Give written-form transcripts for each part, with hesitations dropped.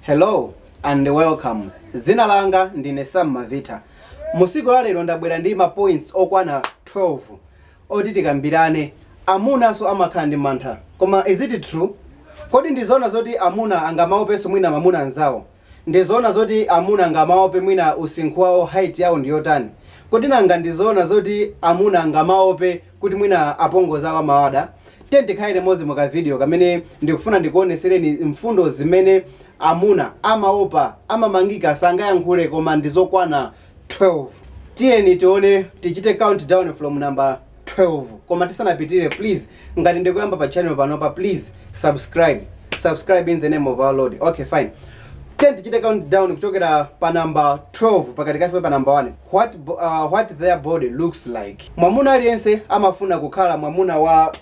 Hello and welcome. Dzina langa ndine Sam Mavita. Musiku la lero ndabwera ndi ma points okwana 12 oti tikambirane. Amunanso amakhala ndi mantha. Koma is it true? Kodi ndizoona zoti amuna angamaopenso mwina mamuna anzawo? Ndizoona zoti amuna angamaope mwina usinkhu wawo, height yawo ndi yotani? Kodi nanga ndizoona zoti amuna angamaope kuti mwina apongozi awo amawada? Tiye tikhale limodzi mu ka video kamene ndikufuna ndikuonesereni mfundo zimene amuna amaopa, amamangika, sangayankhule, koma ndizokwana 12. Tiyeni tione, tichite countdown from number 12. Koma tisanapitirire, please, ngati ndikuyamba pa channel panopa, please subscribe, subscribe in the name of our Lord. Okay, fine. Tiye tichite countdown kuchokera pa number 12 pakati kafike pa number 1. What their body looks like. Mwamuna aliyense amafuna kukhala mwamuna wa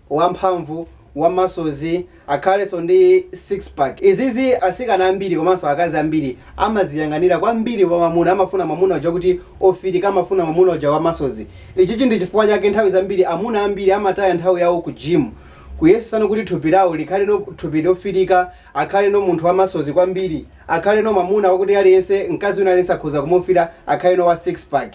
wamphamvu, wamasozi, akhalenso ndi six pack. Izizi asikana ambiri komanso akazi ambiri amaziyang'anira kwambiri pa mwamuna. Amafuna mwamuna uja kuti ofirika, amafuna mwamuna uja wamasozi. Ichichi ndi chifukwa chake nthawi zambiri amuna ambiri amataya nthawi yawo ku gym kuyesesana kuti thupi lawo likhale no thupi lofirika, akhale no munthu wamasozi kwambiri, akhale no mwamuna wakuti aliyense, mkazi wina aliyense akhoza kumufira, akhale no wa six pack.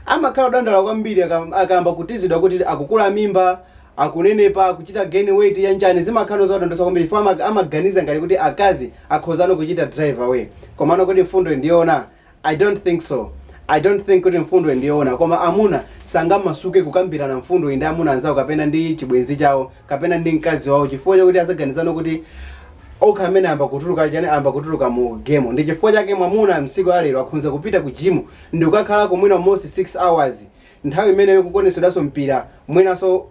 Amakhala odandala kwambiri akayamba kutizidwa kuti akukula mimba, akunenepa, akuchita gain weight yanjani. Zimakhala zodondotsa kwambiri chifukwa amaganiza ngati kuti akazi akhozano kuchita drive away. Komano kuti mfundo ndiyoona? I don't think so. I don't think kuti mfundo ndiyoona. Koma amuna sangamasuke kukambirana mfundo iyi ndi amuna anzawo kapena ndi chibwenzi chawo kapena ndi mkazi wawo, chifukwa chakuti azaganizano kuti okha amene amba kutuluka chani, amba kutuluka mu game. Ndi chifukwa chake mwamuna msiku alero akhonza kupita ku gym ndi kukakhala kumwina almost 6 hours, nthawi imeneyo kukonesedwanso mpira mwinanso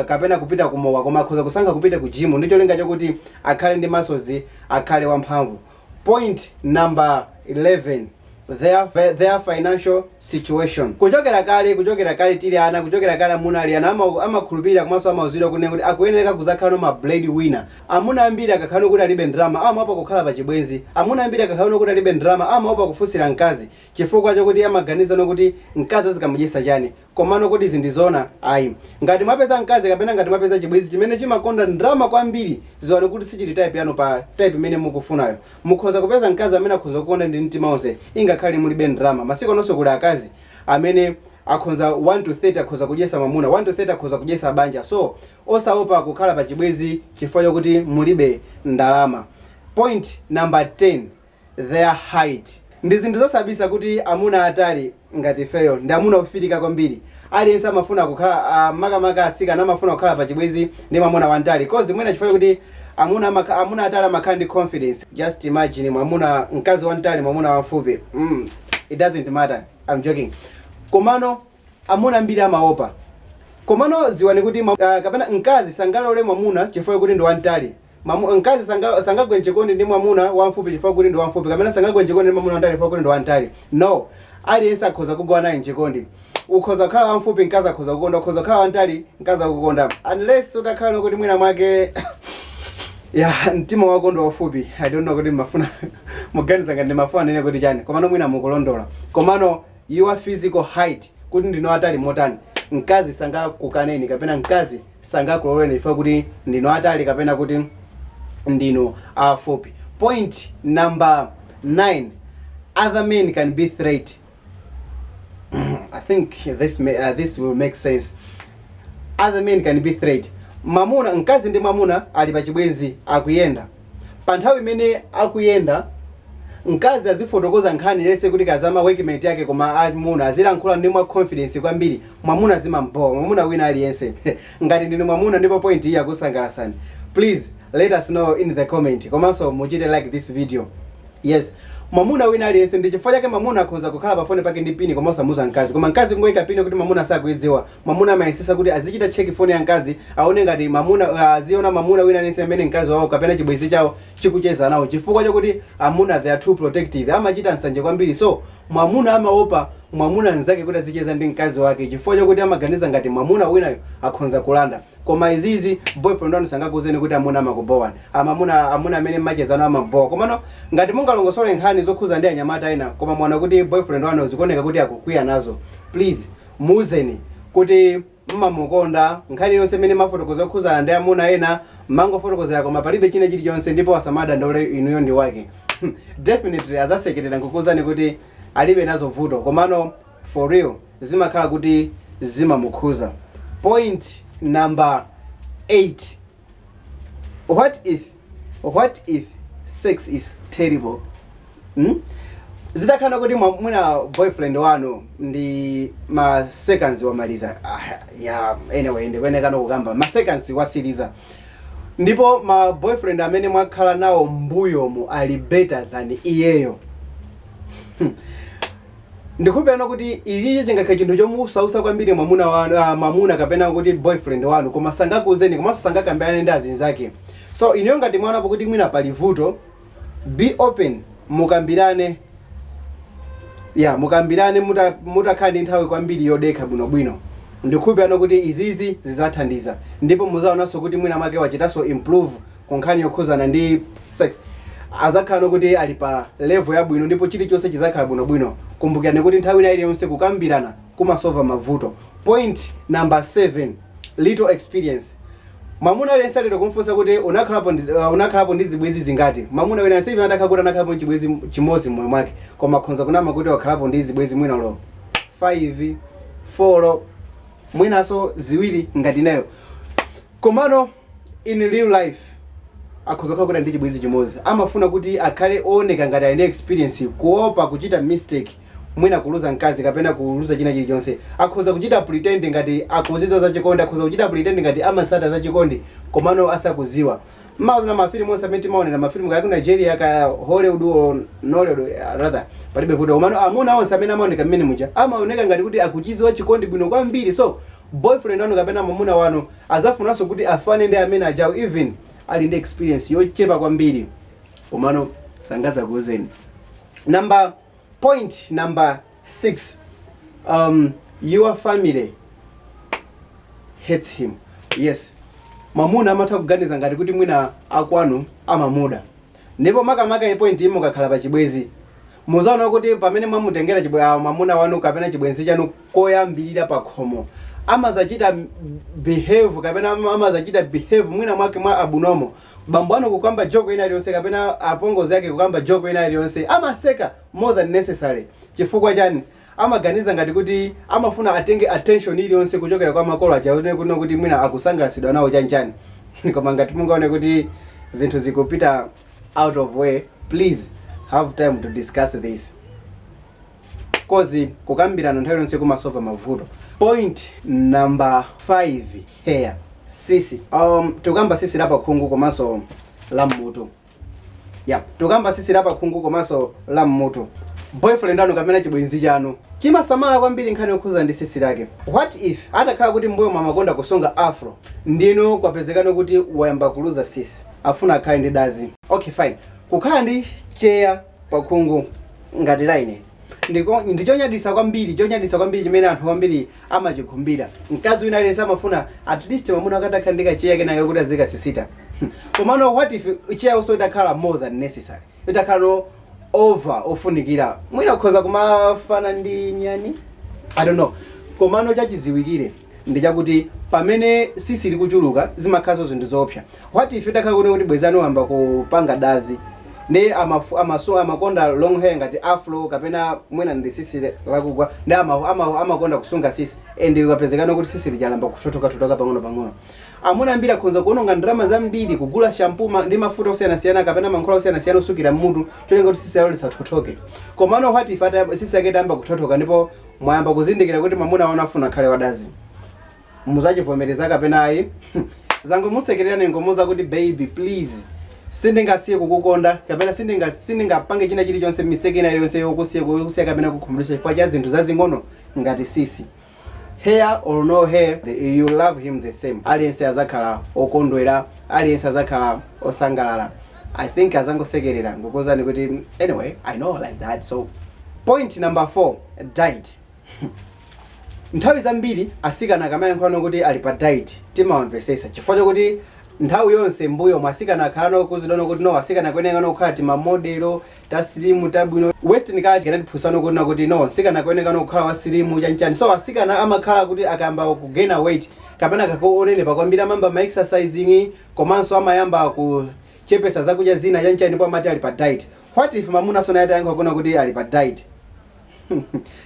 kapena kupita kumowa, koma akhoza kusankha kupita ku gym ndi cholinga chokuti akhale ndi masozi, akhale wamphamvu. Point number 11, their financial situation. Kuchokera kale tili ana, kuchokera kale amuna ali ana, amakhulupirira komanso amauzidwa kunena kuti akuyenera kuzakhala ma bread winner. Amuna ambiri akakhala kuti alibe ndalama amaopa kukhala pa chibwenzi. Amuna ambiri akakhala kuti alibe ndalama amaopa kufunsira mkazi, chifukwa chokuti amaganiza nokuti mkazi azikamudyesa chani. Komano kuti izi ndizoona? Ayi. Ngati mwapeza mkazi kapena ngati mwapeza chibwenzi chimene chimakonda ndalama kwambiri, ziwani kuti sichili type yanu pa type imene mukufunayo. Mukhoza kupeza mkazi amene akhoza kukonda ndi mtima wonse ingakhale mulibe ndalama. Masiku anonso kuli akazi amene akhonza 1 to 30 akhoza kudyesa mwamuna, 1 to 30 akhoza kudyesa banja. So osaopa kukhala pa chibwenzi chifukwa chokuti mulibe ndalama. Point number 10, their height. Ndi zinthu zosabisa kuti amuna atali ngati ifeyo ndi amuna ofirika kwambiri. Aliyense amafuna kukhala, makamaka asikana, amafuna kukhala pa chibwenzi ndi mwamuna wantali, 'cause mwina chifukwa kuti amuna atali amakhala ndi confidence. Just imagine mwamuna, mkazi wantali, mwamuna wamfupi. It doesn't matter, I'm joking. Komano amuna ambiri amaopa. Komano ziwani kuti kapena mkazi sangalole mwamuna chifukwa kuti ndi wantali. Mkazi sangagwe mchikondi ndi mwamuna wamfupi chifukwa kuti ndi wamfupi, kapena sangagwe mchikondi ndi mwamuna wantali chifukwa kuti ndi wantali. No, aliyense akhoza kugwa naye mchikondi. Ukhoza kukhala wamfupi, mkazi akhoza kukonda. Ukhoza kukhala wantali, mkazi akukonda, unless utakhala kuti mwina mwake ya mtima wako ndi wafupi. I don't know kuti mafuna muganiza ngati ndimafuna nene kuti chani, komano mwina mukulondola. Komano your physical height, kuti ndino atali motani, mkazi sangakukaneni kapena mkazi sangakuloleni chifukwa kuti ndino atali kapena kuti ndino afupi. Point number 9, other men can be threat. I think this will make sense. Other men can be threat. Mamuna, mkazi ndi mwamuna ali pa chibwenzi, akuyenda. Pa nthawi imene akuyenda, mkazi azifotokoza nkhani lese kuti kazama workmate yake, koma amuna azilankhula ndi mwa confidence kwambiri. Mwamuna zimambowa, mwamuna wina aliyense. Ngati ndinu mwamuna ndipo point iyi yakusangalasani, please let us know in the comment, komanso muchite like this video. Yes, mwamuna wina aliyense. Ndi chifukwa chake mwamuna akhoza kukhala pa foni pake ndi PIN koma osamuza mkazi, koma mkazi kungoyika PIN kuti mwamuna sakuidziwa. Mwamuna amayesesa kuti azichita check foni ya mkazi, aone ngati mwamuna aziona mwamuna wina aliyense amene mkazi wawo kapena chibwenzi chawo chikucheza nawo, chifukwa chokuti amuna, they are too protective, amachita nsanje kwambiri. So mwamuna amaopa mwamuna nzake kuti azicheza ndi mkazi wake, chifukwa chokuti amaganiza ngati mwamuna winayo akhonza kulanda. Koma izizi boyfriend wanu sangakuuzeni kuti amuna amakubowani, amamuna, amuna amene mmachezano amabowa. Komano ngati mungalongosole nkhani zokhuza ndi anyamata ena, koma mwana kuti boyfriend wanu zikuoneka kuti akukwiya nazo, please muuzeni kuti mmamukonda. Nkhani yonse imene mafotokoza okhuzana ndi amuna ena Mangofotokozera, koma palibe china chilichonse, ndipo asamadandaule, inuyo ndi wake. Definitely azasekerera nkukuuzani kuti alibe nazo vuto, komano for real zimakhala kuti zimamukhuza. Point number 8: what if sex is terrible? Zitakhala kuti mwina boyfriend wanu ndi ma seconds wamaliza, ah, yeah, anyway, ndikuyenekano kukamba ma seconds wasiriza, ndipo ma boyfriend amene mwakhala nawo mbuyomu ali better than iyeyo. Ndikupena kuti ichichi chingakhale chinthu chomusausa kwambiri mwamuna wanu, mwamuna kapena kuti boyfriend wanu, koma sangakuuzeni komanso sangakambirane ndi azinzake. So ineyo ngati mwaonapo kuti mwina pali vuto, be open, mukambirane. Ya, mukambirane mutakhala ndi nthawi kwambiri yodekha bwinobwino. Ndikhulupirira kuti izizi zidzathandiza, ndipo muzaonanso kuti mwina mwake wachitanso improve ku nkhani yokhuzana ndi sex. Azakhala kuti ali pa level yabwino ndipo chilichonse chizakhala bwinobwino. Kumbukirani kuti nthawi ina iliyonse kukambirana kumasova mavuto. Point number 7: little experience. Mwamuna aliyense alero kumfunsa kuti unakhalapo ndi zibwenzi zingati, mwamuna wina sivi adakhala kuti anakhalapo chibwenzi chimodzi mmoyo mwake, koma khonza kunama kuti wakhalapo ndi zibwenzi mwina lo 5, 4, mwinaso ziwiri ngati nayo. Komano in real life akhoza kukhala kuti ndi chibwenzi chimodzi. Amafuna kuti akhale ooneka ngati ali ndi experience, kuopa kuchita mistake, mwina kuluza mkazi kapena kuluza china chilichonse. Akhoza kuchita pretend ngati akuziwa zachikondi, akhoza kuchita pretend ngati amasata zachikondi, komano asakuziwa. Maona mafilimu onse amene timaonera, mafilimu kaya ku Nigeria, kaya Hollywood or Nollywood, rather, palibe vuto, komano amuna onse amene amaoneka mmene muja amaoneka ngati kuti akuchiziwa chikondi bwino kwambiri. So boyfriend wanu kapena mwamuna wanu azafunanso kuti afane ndi amene ajawo, even ali ndi experience yochepa kwambiri, komano sangazakuuzeni. Number point number 6: your family hates him. Yes, mwamuna amatha kuganiza ngati kuti mwina akwanu amamuda, ndipo makamaka i point imwe mukakhala pa chibwezi, muzaona kuti pamene mwamutengera mwamuna wanu kapena chibwenzi chanu koyambirira pa khomo, amazachita behave kapena amazachita behave mwina mwake mwa abnormal. Bambo anu kukamba joke ina iliyonse kapena apongozi ake kukamba joke ina iliyonse, amaseka more than necessary. Chifukwa chani? Amaganiza ngati kuti amafuna atenge attention iliyonse kuchokera kwa makolo aja, kuno kuti mwina akusangalatsidwa nawo chanchani. Koma ngati mungaone kuti zinthu zikupita out of way, please have time to discuss this, 'cause kukambirana nthawi yonse kumasova mavuto. Point number 5: hair, sisi. Tikukamba sisi la pakhungu komanso la mmutu. Ya, tikukamba sisi la pakhungu komanso la mmutu. Boyfriend anu kapena chibwenzi chanu chimasamala kwambiri nkhani yokhuza ndi sisi lake. What if atakhala kuti mbuyo mwamakonda kusunga afro, ndino kwapezekano kuti wayamba kuluza sisi, afuna akhale ndi dazi? Okay, fine, kukhala ndi cheya pakhungu ngati line ndichonyadisa kwambiri, chonyadisa kwambiri chimene anthu kwambiri amachikhumbira. Mkazi wina aliyense amafuna at least mwamuna akatakhala ndi kacheya kenaka kuti azikasisita. Komano what if cheya also itakhala more than necessary, itakhala no over ofunikira, mwina kukhoza kumafana ndi nyani, I don't know. Komano chachiziwikire ndi chakuti pamene sisi likuchuluka zimakhazo zinthu zoopsa. What if itakhala kuti bwezani wamba kupanga dazi ndi amakonda long hair ngati afro, kapena mwina ndi sisi lakugwa, ndi amakonda kusunga sisi, and ukapezekana kuti sisi lijalamba kuthothoka pang'ono pang'ono, amuna ambiri akhonza kuononga ndalama zambiri kugula shampoo ndi mafuta osiyanasiyana kapena mankhwala osiyanasiyana osukira mmutu, cholinga kuti sisi yalo lisathothoke. Komano what if sisi yake itayamba kuthothoka ndipo mwayamba kuzindikira kuti mwamuna wanu afuna akhale wadazi? Muzachivomereza kapena ayi? Zangomusekerera ngomuza kuti, "Baby, please, sindingasiye kukukonda kapena sindingapange china chilichonse, mistake ina iliyonse yokusiya kapena kukhumudwitsa chifukwa cha zinthu zazing'ono ngati sisi." Hair or no hair, you love him the same. Aliyense azakhala okondwera, aliyense azakhala osangalala. I think azangosekerera ngokozani kuti, "Anyway, I know like that." So point number 4: diet. Nthawi zambiri asikana akamayankhulano kuti ali pa diet, timawamvesesa chifukwa chokuti Nthawi yonse mbuyo mwasikana akhala nokuzidwa kuti no, asikana kuyeneka nokhala ti ma model ta slim, tabwino. Western culture inatiphunzitsa kuti kuti no, asikana kuyeneka nokhala wa slim, chanchani. So asikana amakhala kuti akayamba kugaina weight kapena kakuonenepa kwambiri, amayamba ma exercising, komanso amayamba kuchepesa zakudya zina, chanchani, ndipo amati ali pa diet. What if mamuna sona atayankha kuona kuti ali pa diet?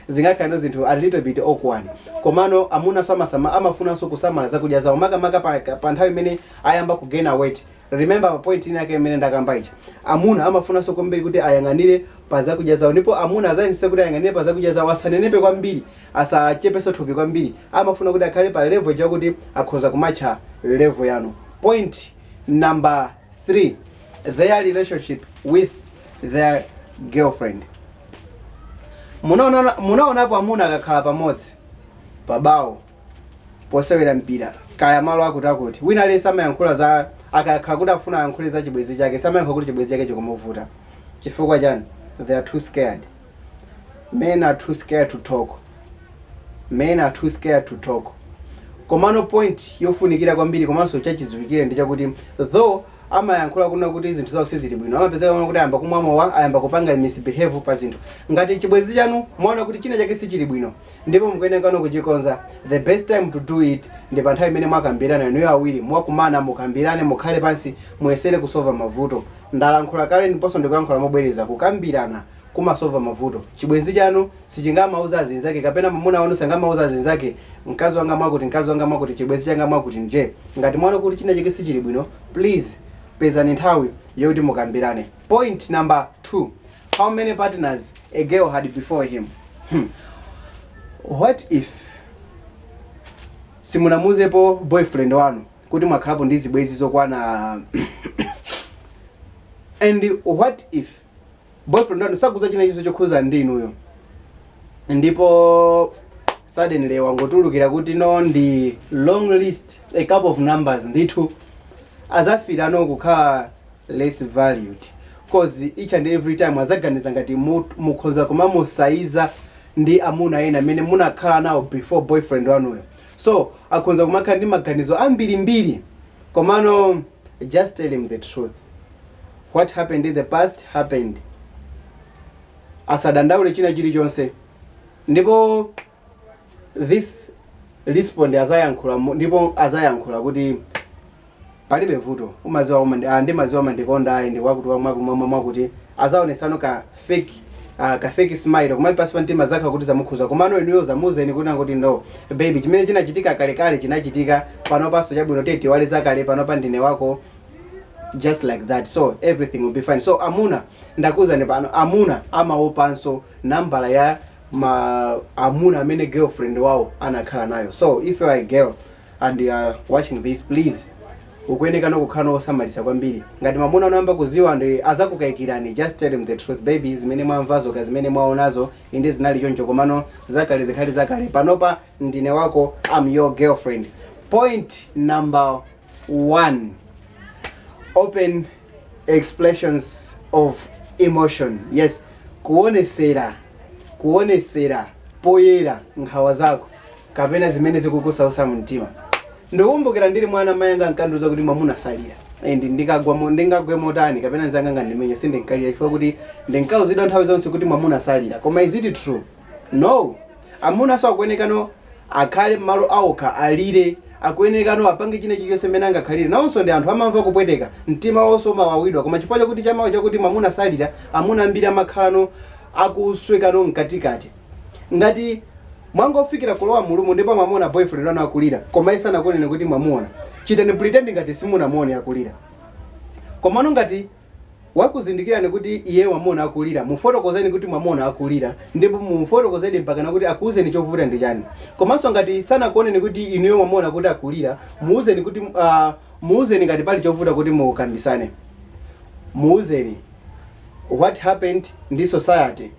Zingakhale ndo zinthu a little bit awkward. Komano amunanso amasama amafunanso kusamala zakudya zawo, makamaka pa nthawi imene ayamba kugaina weight. Remember pa point ina yake imene ndakamba ichi, amuna amafunanso kwambiri kuti ayang'anire pa zakudya zawo, ndipo amuna azayendese kuti ayang'anire pa zakudya zawo, asanenepe kwambiri, asachepese thupi kwambiri. Amafuna kuti akhale pa level chakuti akhoza kumatcha level yanu. Point number 3, their relationship with their girlfriend. Munaonapo amuna akakhala pamodzi pabawo posewera mpira, kaya malo akuti akuti, wina aliyense amayankhula za, akakhala kuti afuna ayankhule za chibwenzi chake, samayankhula kuti chibwenzi chake chikumuvuta. Chifukwa chani? They are too scared. Men are too scared to talk. Men are too scared to talk. Komano point yofunikira kwambiri komanso chachidziwikire ndi chakuti though amayankhula kuna kuti zinthu zawo sizili bwino, amapezeka kuona kuti ayamba kumwa mowa, ayamba kupanga misbehave pa zinthu. Ngati chibwenzi chanu mwaona kuti china chake sichili bwino ndipo mukuyenera kuchikonza, the best time to do it ndi pa nthawi imene mwakambirana inuyo awiri, mwakumana, mukambirane, mukhale pansi, muyesere kusova mavuto. Ndalankhula kale ndiponso ndikuyankhula mobwereza, kukambirana kumasova mavuto. Chibwenzi chanu sichingamauza azinzake, kapena mwamuna wanu sangamauza azinzake, "Mkazi wanga mwakuti, mkazi wanga mwakuti, chibwenzi changa mwakuti." Nje ngati mwaona kuti china chake sichili bwino, please pezani nthawi yokuti mukambirane. Point number 2, how many partners a girl had before him. What if simunamuzepo boyfriend wanu kuti mwakhalapo ndi zibwenzi zokwana? And what if boyfriend wanu sakuza china chonse chokhuza ndi inuyo, ndipo suddenly wangotulukira kuti no, ndi long list, a couple of numbers? Ndithu azafira no kukhala less valued, 'cause each and every time azaganiza ngati mukhoza kumamusaiza ndi amuna ena amene munakhala nawo before boyfriend wanuyo. So akhoza kumakhala ndi maganizo ambirimbiri. Komano just tell him the truth. What happened in the past happened. Asadandaule china chilichonse, ndipo this respond azayankhula ndipo azayankhula kuti palibe vuto, umaziwa ndimaziwa mandikonda, ayi ndi wakuti mwakuti. Azaonesano ka fake smile, koma pasi pa mtima zakha kuti zamukhuza. Komano inuyo zamuzeni kuti kuti no baby, chimene chinachitika kalekale chinachitika, pano paso chabwino, tete wale zakale, pano pa ndine wako, just like that. So everything will be fine. So amuna, ndakuzani pano, amuna amaopanso nambala ya ma amuna amene girlfriend wawo anakhala nayo. So if you are a girl and you are watching this, please ukuyeneka kukhala osamalitsa kwambiri. Ngati mamuna unayamba kuziwa ndi azakukayikirani, just tell him the truth: "Baby, zimene mwamvazo ka zimene mwaonazo, inde zinali choncho, komano zakale zikhali zakale, panopa ndine wako, I'm your girlfriend." Point number 1, open expressions of emotion. Yes, kuonesera poyera nkhawa zako kapena zimene zikukusausa mumtima. Ndikukumbukira ndili mwana, mayi anga ankandiuza kuti mwamuna salira, and ndingagwe motani kapena nzanga ngandimenye, sindinkalira, chifukwa kuti ndinkauzidwa nthawi zonse kuti mwamuna salira. Koma is it true? No. Amuna so akuyenekano akhale m'malo awokha, alire, akuyenekano apange china chilichonse mmene angakhalire. Nawonso ndi anthu, amamva kupweteka, mtima wonso umawawidwa. Koma chifukwa chakuti chamawu chakuti mwamuna salira, amuna ambiri amakhalano akuswekano mkatikati. Ngati mwangofikira kulowa mu room ndipo mwamuona boyfriend wanu akulira, koma iye sanakuoneni kuti mwamuona, chitani pretend ngati simunamuone akulira. Komano ngati wakuzindikirani kuti iye wamuona akulira, mufotokozeni kuti mwamuona akulira, ndipo mufotokozeni mpakana kuti akuuzeni chovuta ndi chani. Komanso ngati sanakuoneni kuti inuyo mwamuona kuti akulira, muuzeni kuti muuzeni ngati pali chovuta kuti mukambisane. Muuzeni what happened ndi society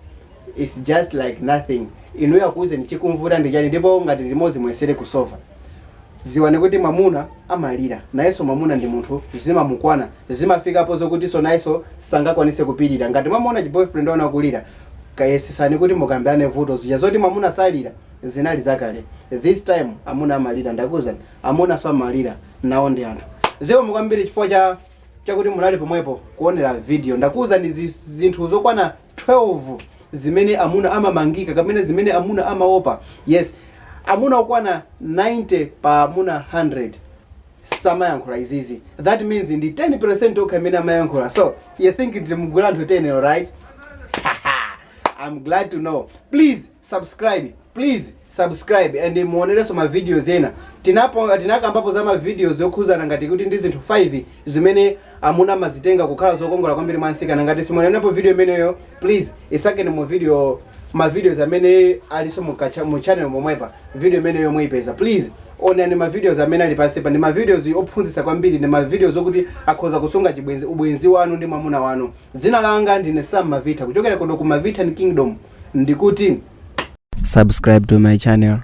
is just like nothing. Inuyo akuuzeni chikumvuta ndi chani, ndipo ngati limodzi muyesere kusova. Ziwani kuti mwamuna amalira nayenso, mwamuna ndi munthu, zimamukwana, zimafikapo zokutinso nayenso sangakwanise kupirira. Ngati mwamuona chiboyfriend wanu akulira, kayesesani kuti mukambirane vuto. Zija zoti mwamuna salira zinali zakale. This time amuna amalira, ndakuwuzani, amuna so amalira, nawo ndi anthu. Zikomo kwambiri chifukwa cha chakuti munali pomwepo kuonera video. Ndakuwuza ndi zinthu zokwana 12 zimene amuna amamangika kapena zimene amuna amaopa. Yes, amuna okwana 90 pa amuna 100 samayankhula izizi. That means ndi 10% okha imene amayankhula. So you think ndi mugulu anthu 10, right? I'm glad to know. Please subscribe. Please subscribe and muonerenso ma videos ena. Tinapo tinakambapo za ma videos okhuzana ngati kuti ndi zinthu 5 zimene amuna amazitenga kukhala zokongola kwambiri mwa mtsikana. Ngati simuonerepo video imeneyo, please isakeni mu video, ma videos amene aliso mu channel momwepa. Video imeneyo muyipeza. Please onani ma videos amene ali pansi pa. Ndi ma videos ophunzitsa kwambiri, ndi ma videos okuti akhoza kusunga chibwenzi, ubwenzi wanu ndi mwamuna wanu. Dzina langa ndine Sam Mavita kuchokera kuno ku Mavitan Kingdom. Ndikuti subscribe to my channel.